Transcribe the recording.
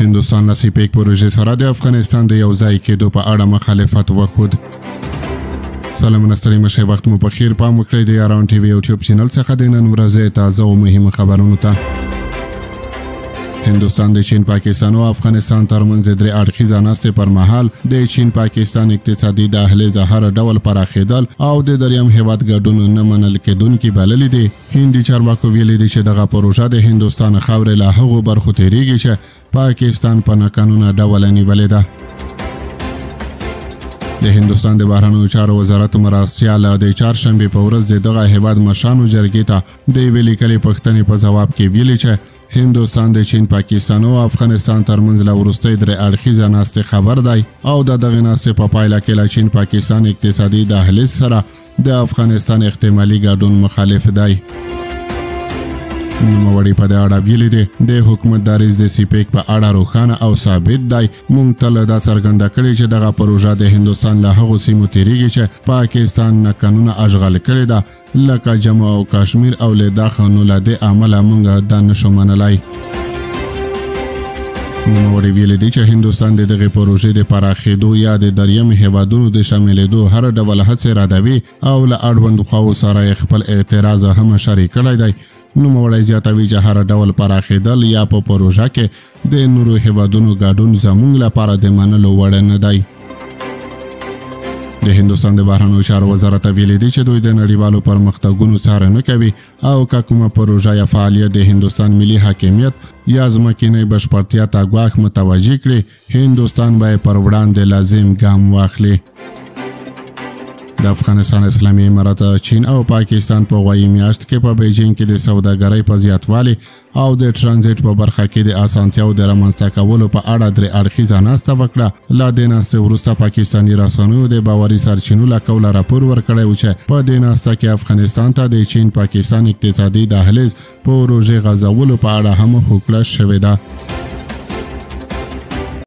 هندوستان له سیپیک پروژې سره د افغانستان د یو ځای کېدو په اړه مخالفت وښود. سلامونه، ستړي مه شئ، وخت مو په خیر. پام وکړئ د یاران ټي وي یوټیوب چینل څخه د نن ورځې تازه او مهمو خبرونو ته. هندوستان د چین، پاکستان او افغانستان ترمنځ درې اړخیزه ناستې پر مهال د چین پاکستان اقتصادي دهلیز هر ډول پراخېدل او د دریم هیواد ګډون نه منل کېدونکي بللي دي. هندي چارواکو ویلي دي چې دغه پروژه د هندوستان خاورې له هغو برخو تیریږي چې پاکستان په ناقانونه ډول نیولې ده. د هندوستان د بهرنیو چارو وزارت مرستیال د چهارشنبې په ورځ د دغه هیواد مشرانو جرګې ته د یوې لیکلې پوښتنې په ځواب کې ویلي چې هندوستان د چین، پاکستان او افغانستان ترمنځ له وروستۍ درې اړخیزه ناستې خبر دی او د دغې ناستې په پایله کې له چین پاکستان اقتصادي دهلیز سره د افغانستان احتمالي ګډون مخالف دی. نوموړي په دې اړه ویلي دي، د حکومت دریځ د سیپیک په اړه روښانه او ثابت دی. مونږ تل دا څرګنده کړې چې دغه پروژه د هندوستان له هغو سیمو تیریږي چې پاکستان ناقانونه اشغال کړې ده، لکه جمو او کشمیر او لداخ، نو له دې امله مونږ دا نشو منلی. نوموړي ویلي دي چې هندوستان د دغې پروژې د پراخېدو یا د دریم هیوادونو د شاملېدو هر ډول هڅې ردوي او له اړوندو خواوو سره یې خپل اعتراض هم شریک کړی دی. نوموړی زیاتوي چې هر ډول پراخېدل یا په پروژه کې د نورو هیوادونو ګډون زموږ لپاره د منلو وړ نه دی. د هندوستان د بهرنیو چارو وزارت ویلي دي چې دوی د نړیوالو پرمختګونو څارنه کوي او که کومه پروژه یا فعالیت د هندوستان ملي حاکمیت یا ځمکنۍ بشپړتیا ته ګواښ متوجه کړي، هندوستان به یې پر وړاندې لازم ګام واخلي. د افغانستان اسلامي امارت چین او پاکستان په غویي میاشت کې په بیجینګ کې د سوداګرۍ په زیاتوالي او د ترانزیټ په برخه کې د اسانتیاو د رامنځته کولو په اړه درې اړخیزه ناسته وکړه. له دې ناستې وروسته پاکستاني رسنیو د باوري سرچینو له قوله راپور ورکړی و چې په دې ناسته کې افغانستان ته د چین پاکستان اقتصادي دهلیز پروژې غځولو په اړه هم هوکړه شوې ده.